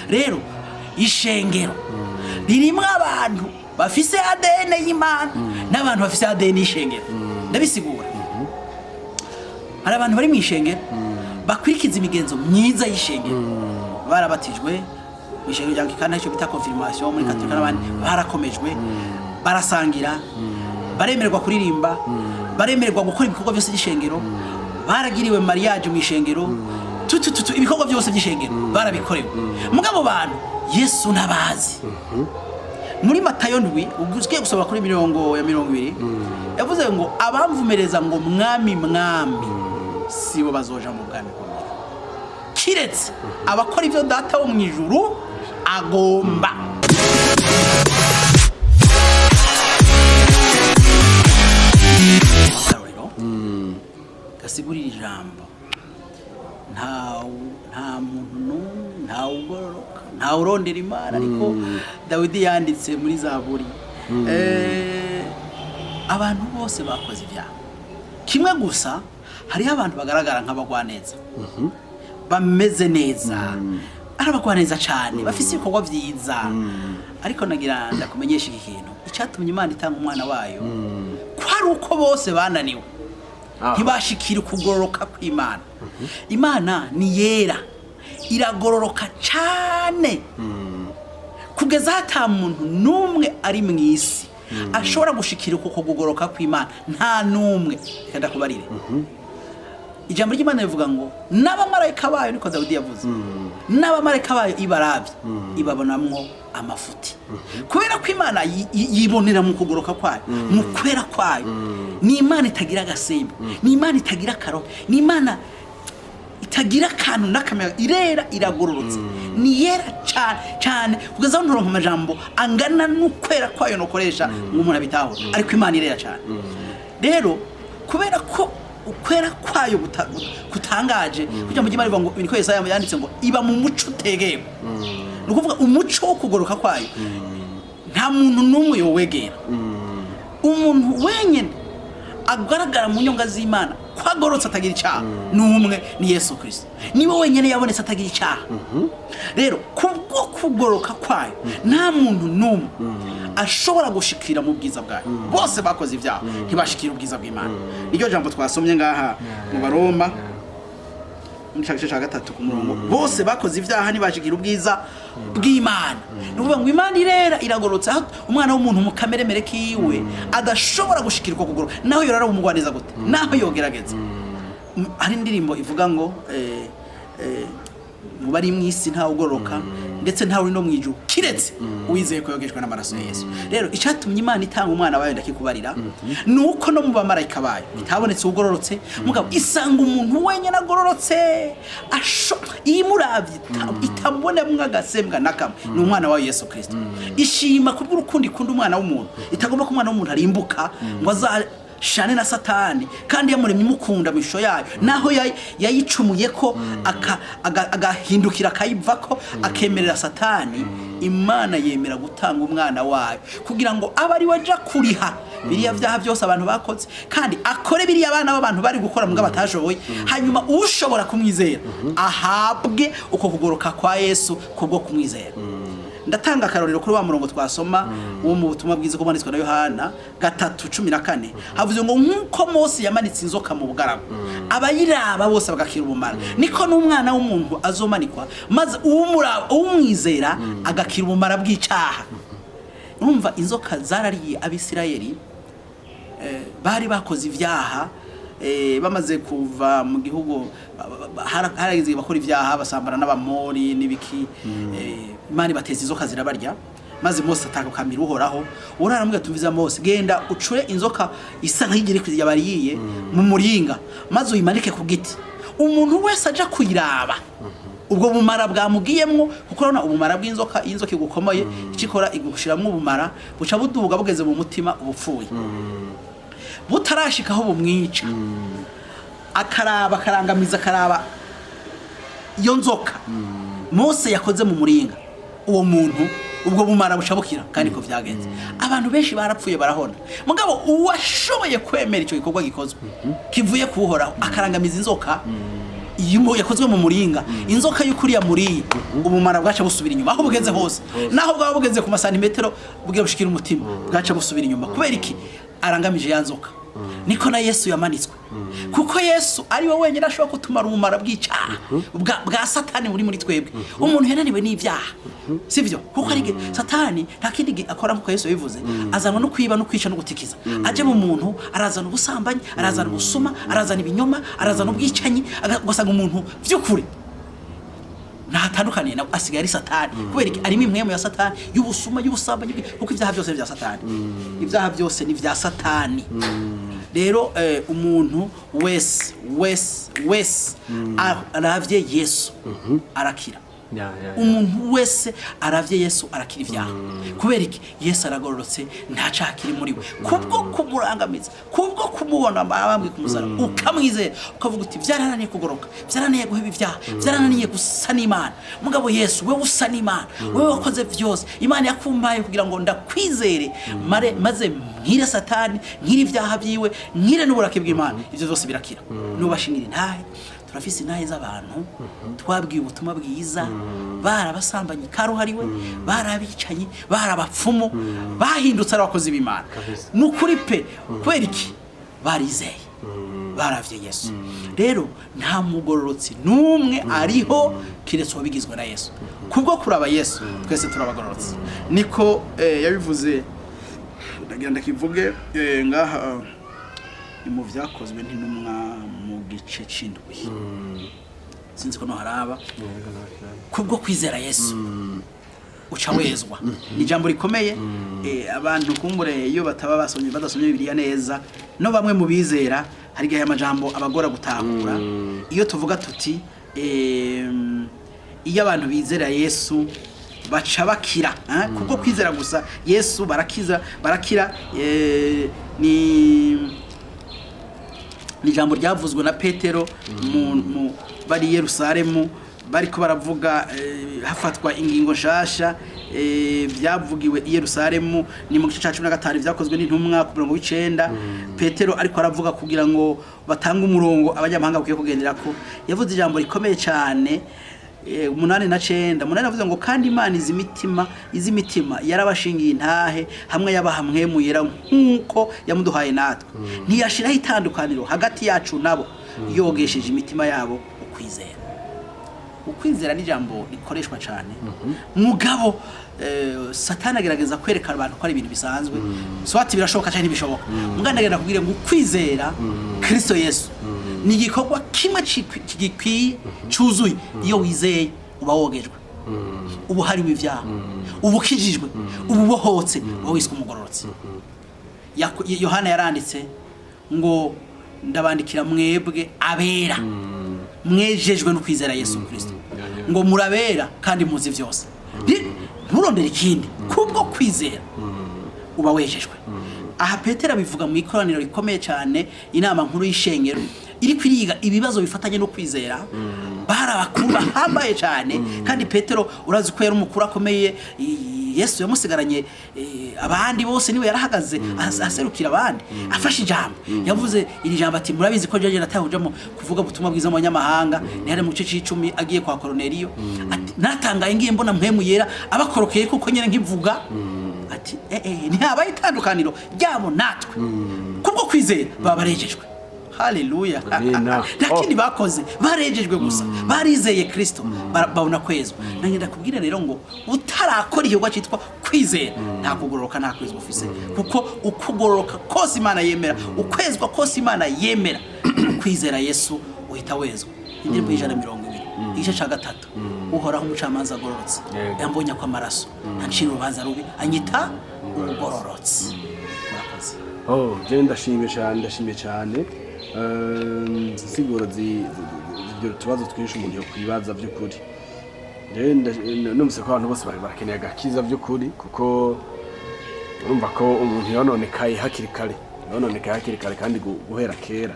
Rero ishengero ririmo abantu bafise ADN y'Imana n'abantu bafise ADN y'ishengero. Ndabisigura. Hari abantu bari mu ishengero bakurikiza imigenzo myiza y'ishengero, barabatijwe mu ishengero rya Anglikani, icyo bita confirmation, muri Katolika n'abandi, barakomejwe, barasangira, baremererwa kuririmba, baremererwa gukora ibikorwa byose by'ishengero, baragiriwe mariage mu ishengero, tutututu, ibikorwa byose by'ishengero barabikorewe. Mugabo bantu Yesu ntabazi. Muri Matayo 7, ugiye gusoma kuri 20, yavuze ngo: "Abamvumereza ngo 'Mwami, Mwami' sibo bazoja mu bwami bwo mu ijuru, kiretse abakora ibyo Data wo mu ijuru agomba." Akarorero gasigurira ijambo: nta muntu n'umwe, nta ugororoka, nta urondera Imana. Ariko Dawidi yanditse muri Zaburi: "Abantu bose bakoze ibyaha." Kimwe gusa, hariho abantu bagaragara nk'abagwaneza, bameze neza, ari abagwaneza cyane, bafise ibikorwa byiza. Ariko nagira ndakumenyesha iki kintu: icyatumye Imana itanga umwana wayo ko ari uko bose bananiwe, ntibashikira ukugororoka kw'Imana. Imana ni yera, iragororoka cyane, kugeza aho ata muntu n'umwe ari mu isi ashobora gushikira uko kugororoka kw'Imana, nta n'umwe. Reka ndakubarire, ijambo ry'Imana rivuga ngo n'abamarayika bayo, niko Dawidi yavuze, n'abamarayika bayo ibarabye ibabonamwo amafuti, kubera ko Imana yibonera mu kugoroka kwayo, mu kwera kwayo. Ni Imana itagira agasembo, ni Imana itagira akaro, ni Imana itagira akantu n'akamenya. Irera, iragororotse, ni yera cyane cyane, kugeza aho nturonka amajambo angana n'ukwera kwayo nokoresha ngo umuntu abitahure. Ariko Imana irera cyane. Rero kubera ko ukwera kwayo kutangaje, kugira ngo Imana ivuga ngo, niko Yesaya yanditse ngo iba mu muco utegewe, ni ukuvuga umuco wo kugoroka kwayo nta muntu n'umwe yowegera. Umuntu wenyine agaragara mu nyonga z'Imana ko agororotse, atagira icyaha, ni umwe, ni Yesu Kirisito. Niwe wenyine yabonetse atagira icyaha. Rero kubwo kugoroka kwayo nta muntu n'umwe ashobora gushikira mu bwiza bwayo. Bose bakoze ibyaha, ntibashikira ubwiza bw'Imana. Niryo jambo twasomye ngaha mu Baroma, muri cya gice cya 3 ku murongo: "Bose bakoze ibyaha, ntibashikira ubwiza bw'Imana." Ni ukuvuga ngo Imana irera, iragororotse, aho umwana w'umuntu mu kameremere kiwe adashobora gushikira uko kugororoka, naho yorara umugwaneza gute, naho yogerageza. Hari indirimbo ivuga ngo mu bari mu isi ntawe ugororoka, ndetse ntawe uri no mu ijuru, kiretse uwizeye ko yogejwe n'amaraso ya Yesu. Rero icyatumye Imana itanga umwana wayo, ndakikubarira, ni uko no mu bamarayika bayo itabonetse ugororotse, mugabo isanga umuntu wenyine agororotse, iyo imuravye itabonamwo agasembwa na kamwe, ni umwana wayo Yesu Kirisito. Ishima kubw'urukundo ikunda umwana w'umuntu, itagomba ko umwana w'umuntu arimbuka ngo azashane na Satani, kandi yamuremye imukunda mu ishusho yayo, naho yayicumuye ko agahindukira akayivako, akemerera Satani. Imana yemera gutanga umwana wayo kugira ngo abe ari we aja kuriha biriya byaha byose abantu bakoze, kandi akore biriya abana b'abantu bari gukora mbwa batashoboye, hanyuma ushobora kumwizera ahabwe uko kugoroka kwa Yesu kubwo kumwizera. Ndatanga akarorero kuri wa murongo twasoma wo mu Butumwa Bwiza ko bwanditswe na Yohana 3:14. Havuze ngo: "Nk'uko Mose yamanitse inzoka mu bugaragu, abayiraba bose bagakira ubumara, niko n'Umwana w'umuntu azomanikwa, maze uwumuraba, uwumwizera, agakira ubumara bw'icyaha." Urumva, inzoka zarariye Abisirayeli bari bakoze ibyaha, bamaze kuva mu gihugu, harageze bakora ibyaha, basambana n'Abamori n'ibiki, Imana ibateza inzoka zirabarya. Maze Mose atakamira Uhoraho. Uhoraho aramubwira: "Tumviza Mose, genda ucure inzoka isa nk'igiri yabariye mu muringa, maze uyimanike ku giti. Umuntu wese aja kuyiraba, ubwo bumara bwamugiyemwo." Kuko urabona ubumara bw'inzoka, iyo inzoka igukomoye, icyo ikora igushiramwo ubumara, buca buduga, bugeze mu mutima ubupfuye. Butarashika aho bumwica, akaraba, akarangamiza, akaraba iyo nzoka Mose yakoze mu muringa, uwo muntu ubwo bumara buca bukira. Kandi ko vyagenze, abantu benshi barapfuye barahona. Mugabo uwashoboye kwemera icyo gikorwa gikozwe kivuye kuwuhoraho, akarangamiza inzoka. Iyo yakozwe mu muringa, inzoka y'ukuri yamuriye, ubumara bwaca busubira inyuma aho bugeze hose, naho bwaba bugeze ku masantimetero bugiye bushikira umutima, bwaca busubira inyuma. Kubera iki? Arangamije ya nzoka. Niko na Yesu yamanitswe, kuko Yesu ari we wenyine ashobora kutumara ubumara bw'icyaha bwa Satani buri muri twebwe. Umuntu yananiwe n'ibyaha, sibyo? Kuko ari Satani nta kindi akora, nk'uko Yesu yabivuze, azanwa no kwiba no kwica no gutikiza. Aje mu muntu arazana ubusambanyi, arazana ubusuma, arazana ibinyoma, arazana ubwicanyi, ugasanga umuntu by'ukuri ntatandukaniye nawe, asigaye ari Satani. Kubera iki? Arimo impwemu ya Satani y'ubusuma, y'ubusambanyi, kuko ibyaha byose ni bya Satani, ibyaha byose ni bya Satani. Rero umuntu wese wese wese aravye Yesu arakira. Ya, ya, ya. Umuntu wese aravye Yesu arakira ibyaha. Kubera iki? Yesu aragororotse, nta cyaha kiri muri we. Kubwo kumurangamiza, kubwo kumubona abambwe ku musaraba, ukamwizera, ukavuga uti: "Byarananiye kugoroka, byarananiye guheba ibyaha, byarananiye gusa n'Imana. Mugabo Yesu, wewe usa n'Imana, wewe wakoze byose, Imana yakumpaye kugira ngo ndakwizere, mare maze nkire Satani, nkire ibyaha byiwe, nkire n'uburake bw'Imana." Ibyo byose birakira. Nubashingira intahe, turafise intahe z'abantu twabwiye ubutumwa bwiza, barabasambanyi karuhariwe, barabicanyi, barabapfumu, bahindutse ari abakozi b'Imana. Kabisa. Ni ukuri pe. Kubera iki? Barizeye, baravye Yesu. Rero nta mugororotsi n'umwe ariho kiretse uwabigizwe na Yesu. Kubwo kuraba Yesu, twese turabagororotsi. Niko yabivuze. Ndagira ndakivuge ngaha, ni mu Vyakozwe n'Intumwa mu gice c'indwi, sinzi ko no haraba. Kubwo kwizera Yesu uca wezwa. Ni ijambo rikomeye. Abantu kumbure iyo bataba basomye, badasomye Bibiliya neza, no bamwe mu bizera, hari igihe aya majambo abagora gutahura. Iyo tuvuga tuti iyo abantu bizera Yesu baca bakira, eh? Kubwo kwizera gusa Yesu barakiza, barakira. Ni ijambo ryavuzwe na Petero mu bari i Yerusalemu bariko baravuga, hafatwa ingingo nshasha. Byavugiwe i Yerusalemu, ni mu gice ca 15 Vyakozwe n'Intumwa, ku murongo w'icenda. Petero ariko aravuga kugira ngo batange umurongo abanyamahanga bakwiye kugenderako. Yavuze ijambo rikomeye cyane, umunani na cenda, munani. Avuze ngo: "Kandi Imana izi imitima, izi imitima yarabashingiye intahe hamwe yabaha Mpwemu Yera nk'uko yamuduhaye natwe. Ntiyashiraho itandukaniro hagati yacu nabo, yogesheje imitima yabo ukwizera." Ukwizera ni ijambo rikoreshwa cyane, mugabo Satani agerageza kwereka abantu ko ari ibintu bisanzwe, swati birashoboka cyangwa ntibishoboka. Mugabo ndagenda kubwira ngo ukwizera Kristo Yesu ni igikorwa kimwe gikwiye, cyuzuye. Iyo wizeye uba wogejwe, uba uhariwe ibyaha, uba ukijijwe, uba ubohotse, uba wiswe umugororotsi. Yohana yaranditse ngo: "Ndabandikira mwebwe abera, mwejejwe no kwizera Yesu Kristo." Ngo murabera kandi muzi byose. Nturondere ikindi, kubwo kwizera uba wejejwe. Aha Petero abivuga mu ikoraniro rikomeye cyane, inama nkuru y'ishengero iri kwiriga ibibazo bifatanye no kwizera. Bari abakuru bahambaye cyane, kandi Petero urazi ko yari umukuru akomeye. Yesu yamusigaranye abandi bose, niwe yarahagaze aserukira abandi. Afashe ijambo, yavuze iri jambo ati: "Murabizi ko jeje natahujamo kuvuga ubutumwa bwiza mu banyamahanga." Ni hari mu gice c'icumi, agiye kwa Koroneliyo. Ati: "Natangaye ngiye mbona Mpwemu Yera abakorokeye kuko nyene nkivuga." Ati: "Ntihabaye itandukaniro ryabo natwe, kubwo kwizera baba barejejwe." Haleluya! Amina. Nta kindi bakoze, barejejwe gusa, barizeye Kristo, babona kwezwa. Nanjye ndakubwira rero ngo utarakora igikorwa cyitwa kwizera, nta kugororoka, nta kwezwa ufise, kuko ukugororoka kose Imana yemera, ukwezwa kose Imana yemera, kwizera Yesu uhita wezwa. Indirimbo y'120, igice cya gatatu: "Uhoraho umucamanza agororotse, yambonye ko amaraso, ntancira urubanza rubi, anyita umugororotsi." Murakoze. Oh, je ndashimye cyane, ndashimye cyane. Insiguro z'ibyo tubazo twinshi umuntu yokwibaza by'ukuri. Rero numvise ko abantu bose bari barakeneye agakiza by'ukuri, kuko urumva ko umuntu yononekaye hakiri kare, yononekaye hakiri kare kandi guhera kera.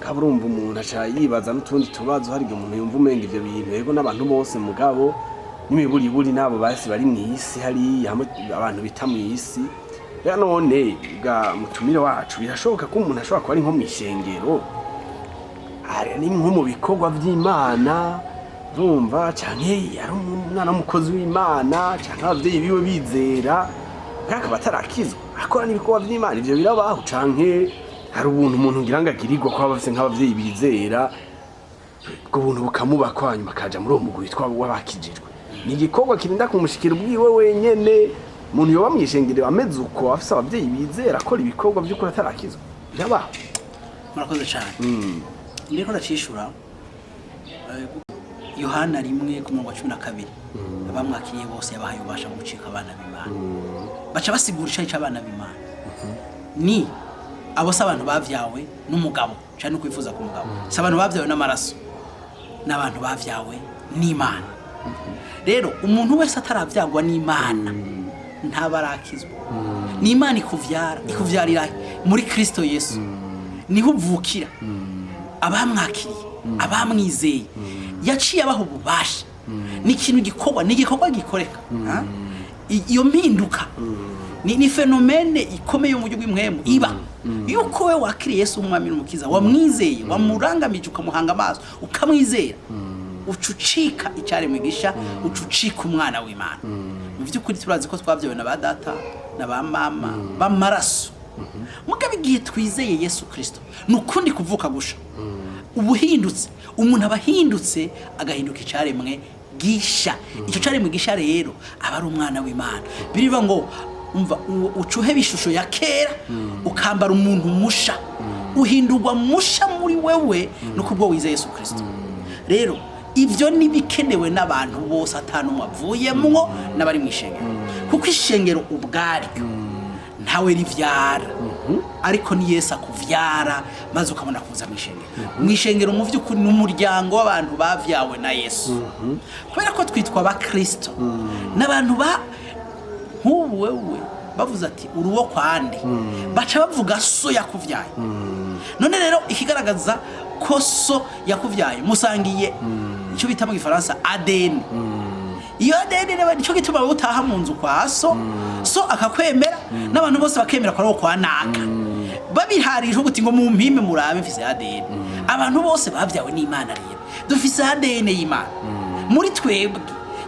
Kaba urumva umuntu aca yibaza n'utundi tubazo. Hari igihe umuntu yumva umenga ivyo bintu, yego, n'abantu bose, mugabo n'imiburiburi n'abo basi bari mw'isi hariya, hamwe abantu bita mw'isi. Rero none bwa mutumire wacu, birashoboka ko umuntu ashobora kuba ari nko mw'ishengero. Ari ni nko mu bikorwa by'Imana, urumva, canke yari umwana w'umukozi w'Imana, canke abavyeyi biwe bizera, akaba atarakizwa, akora n'ibikorwa by'Imana. Ivyo birabaho. Canke hari ubuntu umuntu ngira ngo agirirwa ko aba afise nk'abavyeyi bizera, ubwo buntu bukamubako, hanyuma akaja muri uwo mugwi witwa w'abakijijwe. Ni igikorwa kirinda kumushikira ubwiwe wenyene. Umuntu yoba mw'ishengero ameze uko, afise abavyeyi bizera, akora ibikorwa by'ukuri, atarakizwa, birabaho? Murakoze cyane. Ndiko ndacishura Yohana 1 ku murongo wa 12: abamwakiriye bose yabahaye ububasha bwo gucika abana b'Imana. Baca basigura icari c'abana b'Imana ni abo: si abantu bavyawe n'umugabo canke no kwifuza ku mugabo, si abantu bavyawe n'amaraso, n'abantu bavyawe n'Imana. Rero umuntu wese ataravyagwa n'Imana ntaba arakizwa. Ni Imana ikuvyara. Ikuvyarira muri Kristo Yesu, niho uvukira. Abamwakiriye, abamwizeye, yaciye abaha ububasha. Ni ikintu gikorwa, ni igikorwa gikoreka. Ha? Iyo mpinduka ni phénomène ikomeye mu buryo bw'impwemu iba yuko we wakiriye Yesu nk'umwami n'umukiza, wamwizeye, wamurangamije, ukamuhanga amaso, ukamwizera, uca ucika icyaremwe gisha, uca ucika umwana w'Imana. Mu by'ukuri turazi ko twabyawe na ba data na ba mama b'amaraso, mugabo igihe twizeye Yesu Kirisito ni ukundi kuvuka gusha. Uba uhindutse, umuntu aba ahindutse, agahinduka icyaremwe gisha. Icyo cyaremwe gisha rero aba ari umwana w'Imana. Birivuga ngo umva, uca uheba ishusho ya kera, ukambara umuntu musha, uhindurwa musha muri wewe no kubwo wizeye Yesu Kirisito. Rero ibyo ni bikenewe n'abantu bose, atanumwe avuyemwo, n'abari mu ishengero, kuko ishengero ubwaryo ntawe rivyara, ariko ni Yesu akuvyara, maze ukabona kuza mu ishengero. Mu ishengero mu by'ukuri ni umuryango w'abantu bavyawe na Yesu, kubera ko twitwa abakristo n'abantu ba nk'ubu. Wewe bavuze ati uri uwo kwande, baca bavuga so yakuvyaye. None rero ikigaragaza ko so yakuvyaye, musangiye icyo bita mu Gifaransa ADN. Iyo ADN rero nicyo gituma wowe utaha mu nzu kwa so, so akakwemera, n'abantu bose bakemera ko ari uwo kwa naka. Babiharije uguti ngo mumpime murabe mfise ADN. Abantu bose bavyawe n'Imana rero dufise ADN y'Imana muri twebwe,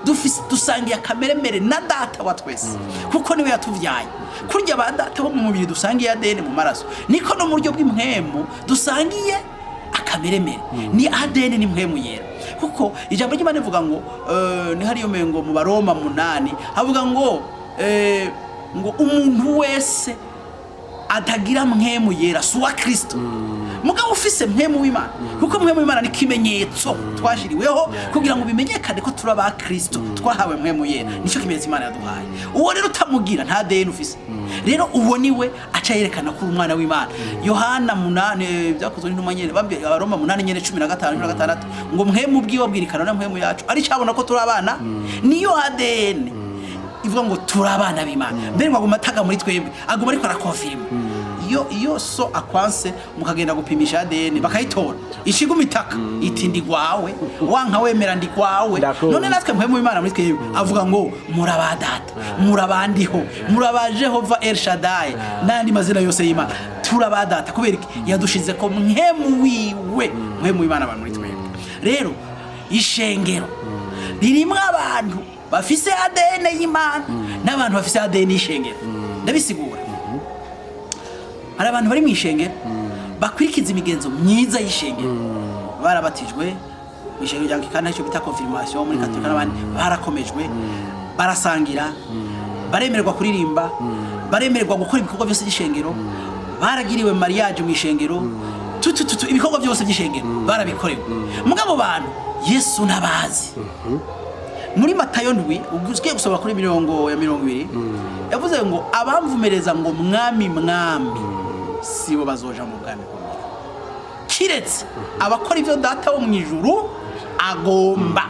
dufise, dusangiye akameremere na Data wa twese, kuko niwe yatuvyaye. Kurya ba data bo mu mubiri dusangiye ADN mu maraso, niko no mu buryo bw'impwemu dusangiye akameremere, ni ADN, ni Mpwemu Yera. Kuko ijambo ry'Imana rivuga ngo ni hariyo mengo mu Baroma 8, havuga ngo ngo umuntu wese atagira Mpwemu Yera si uwa Kristo. Mugabo ufise Mpwemu w'Imana, kuko Mpwemu w'Imana ni ikimenyetso twashiriweho kugira ngo bimenyekane ko turi aba Kristo, twahawe Mpwemu Yera, nicyo kimenyetso Imana yaduhaye. Uwo rero utamugira nta deni ufise. Rero uwo niwe aca yerekana ko uri umwana w'Imana. Yohana 8, Byakozwe n'Intumwa nyene, bambwiye Abaroma 8 nyene, 15, 16, ngo Mpwemu ubwiwe abwirikana na mpwemu yacu ari cyabona ko turi abana. Niyo ADN ivuga ngo turi abana b'Imana. Mbere ngo aguma ataga muri twebwe, aguma ariko arakonfirima. Iyo so akwanse, mukagenda gupimisha ADN bakayitora, ishiguma itaka iti ndi gwawe, wanka wemera ndi gwawe. Ndakumva. None natwe Mpwemu w'Imana muri twebwe avuga ngo muraba data, murabandiho, muraba Jehova El Shaddai n'andi mazina yose y'Imana. Turaba data kubera iki? Yadushize ko Mpwemu wiwe. Mpwemu w'Imana aba muri twebwe. Rero ishengero ririmwo abantu bafise ADN y'Imana n'abantu bafise ADN y'ishengero. Ndabisigura: hari abantu bari mu ishengero bakurikiza imigenzo myiza y'ishengero, barabatijwe mu ishengero rya Anglikani, icyo bita confirmation, muri Katolika n'abandi, barakomejwe, barasangira, baremererwa kuririmba, baremererwa gukora ibikorwa byose by'ishengero, baragiriwe mariage mu ishengero, tutu ibikorwa byose by'ishengero barabikorewe. Mugabo bantu Yesu ntabazi. Muri Matayo 7, ugiye gusoma kuri mirongo ya 20, yavuze ngo abamvumereza ngo mwami, mwami, sibo bazoja mu bwami bwo mu ijuru, kiretse abakora ibyo Data wo mu ijuru agomba.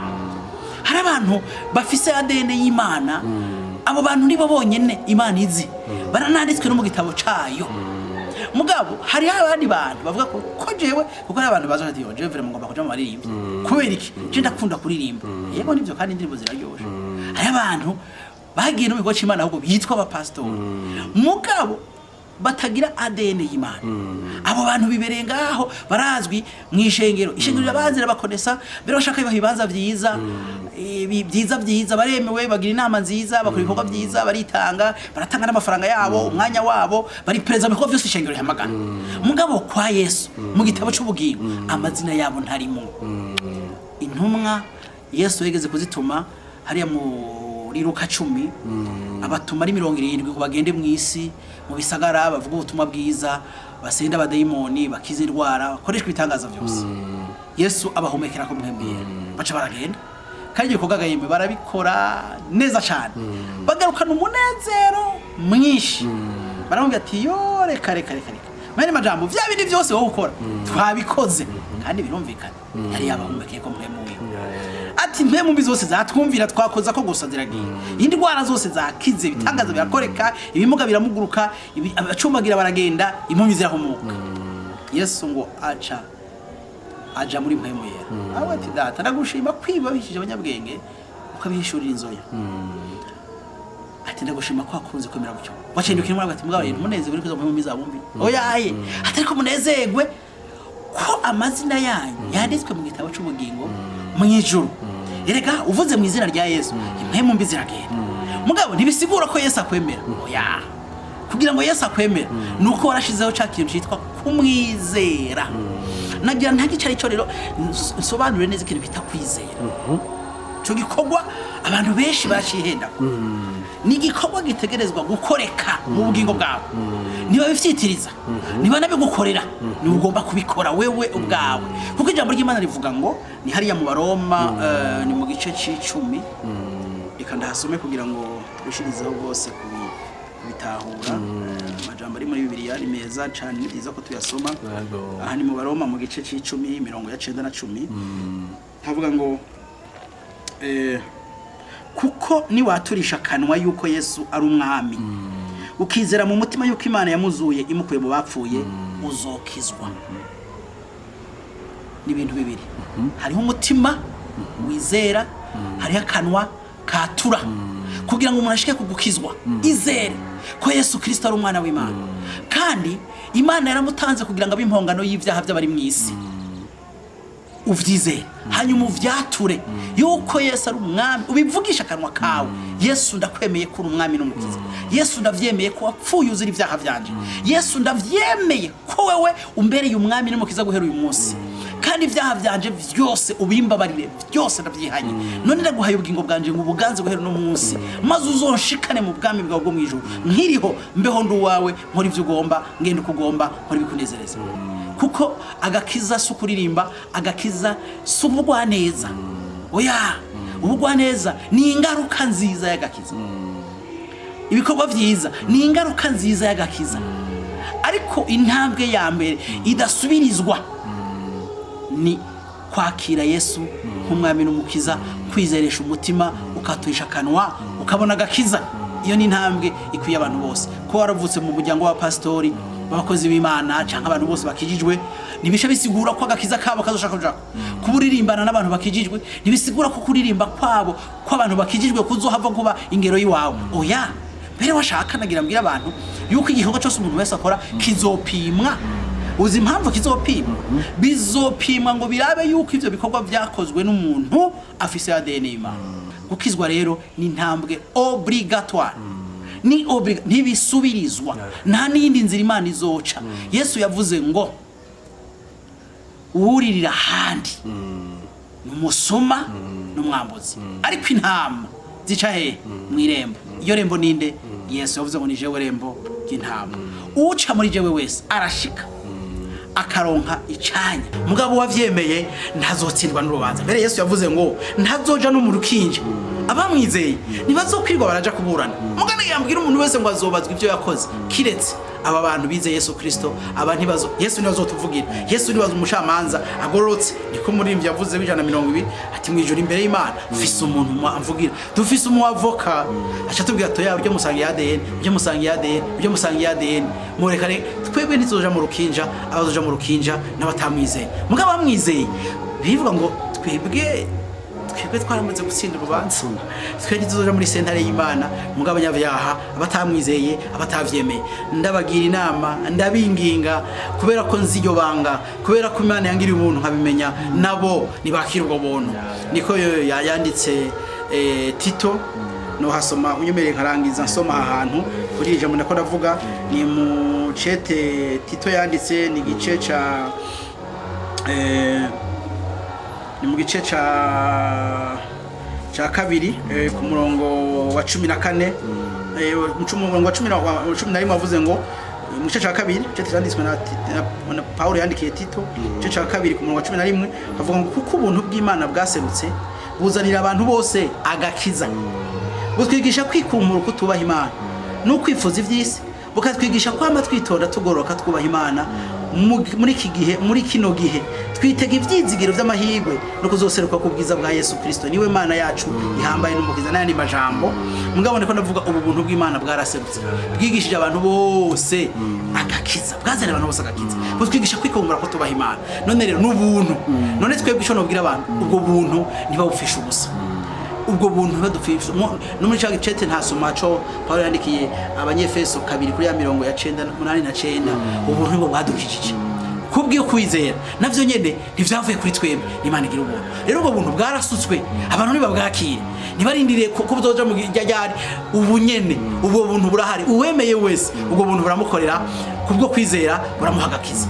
Hari abantu bafise ADN y'Imana. Abo bantu nibo bonyene Imana izi, barananditswe no mu gitabo cayo. Mugabo hariho abandi bantu bavuga ko jewe, kuko hari abantu baza bati: "Yo, jewe vraiment ngomba kuja mu baririmbyi." Kubera iki? Je ndakunda kuririmba. Yego nivyo, kandi indirimbo ziraryoshe. Hari abantu bagiye no mu bigo c'Imana ahubwo bitwa abapasitori, mugabo Batagira ADN y'Imana. Abo bantu bibereye ngaho, barazwi mu ishengero, ishengero rirabazi, rirabakonesa mbere, bashaka bibaha ibibanza vyiza, byiza byiza, baremewe, bagira inama nziza, bakora ibikorwa byiza, baritanga, baratanga n'amafaranga yabo, umwanya wabo, bari perezida mu bikorwa byose ishengero rihamagara. Mugabo kwa Yesu, mu gitabo cy'ubugingo, amazina yabo ntarimo. Intumwa Yesu yigeze kuzituma hariya muri Luka 10, abatuma ari 70 ngo bagende mu isi, mu bisagara, bavuge ubutumwa bwiza, basenda abadayimoni, bakize indwara, bakoreshwa ibitangaza byose. Yesu abahumekera ko mwemera, baca baragenda, kandi ibyo bikorwa gahembe barabikora neza cyane, bagarukana umunezero mwinshi. Baramubwira ati: "Yo, reka, reka, reka, reka, mwene majambo, vya bindi byose wowe ukora twabikoze." Kandi birumvikana, yari yabahumekeye ko mpwemu wiwe. Ati: "Mpwemu mbi zose zatwumvira, twakoza ko gusa ziragiye, indwara zose zakize, ibitangaza birakoreka, ibimuga biramuguruka, abacumbagira baragenda, impumyi zirahumuka." Yesu ngo aca aja muri mpwemu yera, aho ati: "Data, ndagushima kwiba bihishije abanyabwenge ukabihishurira inzoya." Ati: "Ndagushima ko wakunze kwemera gutyo." Wacendukira umwana, ati: "Mugabo rero umunezero uri kuza mpwemu mbi zabumvi oyaye." Ati: "Ariko munezerwe ko amazina yanyu yanditswe mu gitabo cy'ubugingo mu ijuru." Erega uvuze mu izina rya Yesu, impwemu mbi ziragenda. Mugabo ntibisigura ko Yesu akwemera, oya. Kugira ngo Yesu akwemera ni uko warashizeho cya kintu cyitwa kumwizera. Nagira nta gice aricyo rero nsobanure neza ikintu bita kwizera. Icyo gikorwa abantu benshi baracihenda. Ni igikorwa gitegerezwa gukoreka mu bugingo bwawe. Niba bivyitiriza, niba nabigukorera, ni ugomba kubikora wewe ubwawe, kuko ijambo ry'Imana rivuga ngo, ni hariya mu Baroma, ni mu gice c'icumi. Reka ndahasome kugira ngo twishirizeho rwose kubitahura. Amajambo ari muri Bibiliya ari meza cane, ni byiza ko tuyasoma. Yego. Aha ni mu Baroma, mu gice c'icumi, mirongo ya 9 na 10, havuga ngo kuko niwaturisha akanwa yuko Yesu ari umwami, ukizera mu mutima yuko Imana yamuzuye imukuye mu bapfuye, uzokizwa. Ni ibintu bibiri: hariho umutima wizera, hariho akanwa katura. Kugira ngo umuntu ashike kugukizwa, izere ko Yesu Kirisito ari umwana w'Imana, kandi Imana yaramutanze kugira ngo abe impongano y'ibyaha by'abari mu isi. Uvyizere, hanyuma uvyature yuko Yesu ari umwami, ubivugisha akanwa kawe: "Yesu, ndakwemeye ko uri umwami n'umukiza. Yesu, ndavyemeye ko wapfuye uzira ibyaha vyanje. Yesu, ndavyemeye ko wewe umbereye umwami n'umukiza guhera uyu munsi, kandi ibyaha vyanje vyose ubimbabarire, byose ndavyihanye. None ndaguhaye ubugingo bwanje ngo ubuganze guhera uno munsi, maze uzonshikane mu bwami bwawe bwo mw'ijuru. Nkiriho mbeho ndi uwawe, nkora ivyo ugomba, ngenda uko ugomba, nkora ibikunezereza." Kuko agakiza si ukuririmba, agakiza si ubugwaneza, oya. Ubugwaneza ni ingaruka nziza y'agakiza, ibikorwa vyiza ni ingaruka nziza y'agakiza, ariko intambwe ya mbere idasubirizwa ni kwakira Yesu nk'umwami n'umukiza, kwizeresha umutima, ukaturisha akanwa, ukabona agakiza. Iyo ni intambwe ikwiye abantu bose. Kuba waravutse mu muryango wa pastori, b'abakozi b'Imana, cyangwa abantu bose bakijijwe, ntibisha bisigura ko agakiza kabo kazoshaka kujako. Kuba uririmbana n'abantu bakijijwe ntibisigura ko kuririmba kwabo kw'abantu bakijijwe kuzohava kuba ingero y'iwawe, oya. Mbere washaka nagira mbwira abantu yuko igikorwa cyose umuntu wese akora kizopimwa. Uzi impamvu kizopimwa? Bizopimwa ngo birabe yuko ivyo bikorwa vyakozwe n'umuntu afise ADN y'Imana. Gukizwa rero ni intambwe obligatoire, ni ntibisubirizwa, nta n'iyindi nzira Imana izoca. Yesu yavuze ngo uwuririra ahandi ni umusuma n'umwambuzi, ariko intama zica he? Mu irembo. Iyo rembo ninde? Yesu yavuze ngo: "Ni jewe rembo ry'intama, uca muri jewe wese arashika akaronka icanya." Mugabo wavyemeye ntazotsindwa n'urubanza. Mbere Yesu yavuze ngo ntazoja no mu rukinja, abamwizeye ntibazokwirwa baraja kuburana. Mugana yambwira umuntu wese ngo azobazwa ibyo yakoze, kiretse aba bantu bize Yesu Kristo. Aba ntibazo, Yesu ntibazotuvugira, Yesu ntibazo umucamanza agororotse. Niko umuririmbyi yavuze w'120 ati: "Mu ijuru imbere y'Imana mfise umuntu amvugira." Dufise umuavoka aca tubwira toya: "Uryo musangiye ADN, uryo musangiye ADN, uryo musangiye ADN, murekare." Twebwe ntituzoja mu rukinja, abazoja mu rukinja n'abatamwizeye. Mugabo bamwizeye bivuga ngo twebwe Twe twaramaze gutsinda urubanza, twe ntituzoja muri sentare y'Imana. Mugabo abanyabyaha, abatamwizeye, abatavyemeye, ndabagira inama, ndabinginga, kubera ko nzi iryo banga, kubera ko Imana yangiriye ubuntu nkabimenya, nabo ntibakira ubwo buntu. Niko yanditse Tito. Nohasoma unyemereye nkarangiza nsoma aha hantu kuri iri jambo ndako ndavuga. Ni mu cete Tito yanditse, ni igice ca ni mu gice ca kabiri, ku murongo wa 14, mu murongo wa 11 wavuze ngo mu gice ca kabiri, cete cyanditswe na Paulo yandikiye Tito, igice ca kabiri ku murongo wa 11, avuga ngo: "Kuko ubuntu bw'Imana bwaserutse, buzanira abantu bose agakiza, butwigisha kwikumbura kutubaha Imana no kwifuza iby'isi, bukatwigisha kwama twitonda, tugororoka, twubaha Imana muri iki gihe, muri kino gihe twitega ibyizigiro by'amahirwe no kuzoseruka ku bwiza bwa Yesu Kristo, niwe Mana yacu ihambaye n'Umukiza." N'ayandi majambo, mugabo niko ndavuga, ubu buntu bw'Imana bwaraserutse, bwigishije abantu bose agakiza, bwazaniye abantu bose agakiza, butwigisha kwikumbura ko tubaha Imana. None rero n'ubuntu, none twebwe ico nobwira abantu, ubwo buntu ntibabupfisha ubusa, ubwo buntu ntibadupfisha. No muri ca gicete ntasoma co Paulo yandikiye Abanyefeso kabiri kuri ya mirongo ya cenda, munani na cenda, ubuntu nibwo bwadukijije kubw'iyo kwizera, navyo nyene ntivyavuye kuri twebwe, n'Imana igira ubuntu. Rero ubwo buntu bwarasutswe, abantu ntibabwakire, ntibarindiriye ko buzoja mu ryari. Ubu nyene ubwo buntu burahari, uwemeye wese ubwo buntu buramukorera, kubwo kwizera buramuha agakiza.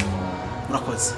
Murakoze.